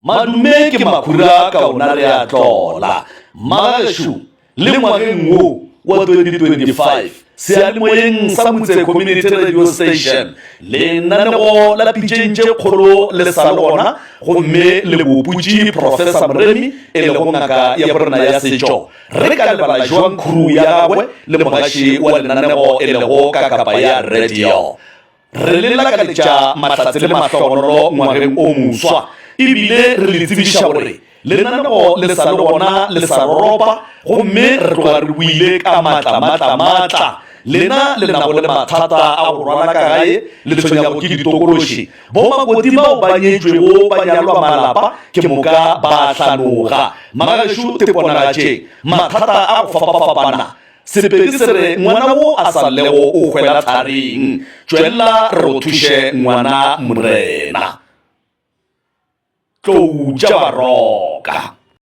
Madume ke makhura ka ona re a tlola. Mmagagešo, le ngwageng wo wa 2025, seyalemoyeng sa Mutse Community Radio Station, lenanego la Pitšeng tše Kgolo le sa le gona gomme le boputše Professor Moremi e lego ngaka ya borena ya setšo. Re ka lebala jwang khuru ya gagwe le mogaši wa lenanego e lego Kakapa ya Radio? Re le lakaletša mahlatse le mahlogonolo ngwageng o moswa e bile re le tsebiša gore lenanego le sa le gona le sa roropa gomme re tloga re boile ka maatla maatla maatla. Lena le nago le mathata a go rwala ka gae le tshwenyago ke ditokološi, bomakoti bao ba nyetšwego ba nyalwa malapa ke moka ba hlanoga. Magagešo teponagatšeng mathata a go fapafapana Sepedi se re ngwana wo a sa llego o hwela tharing. Tšwelela re go thuše ngwana Morena. Tlou tša Baroka.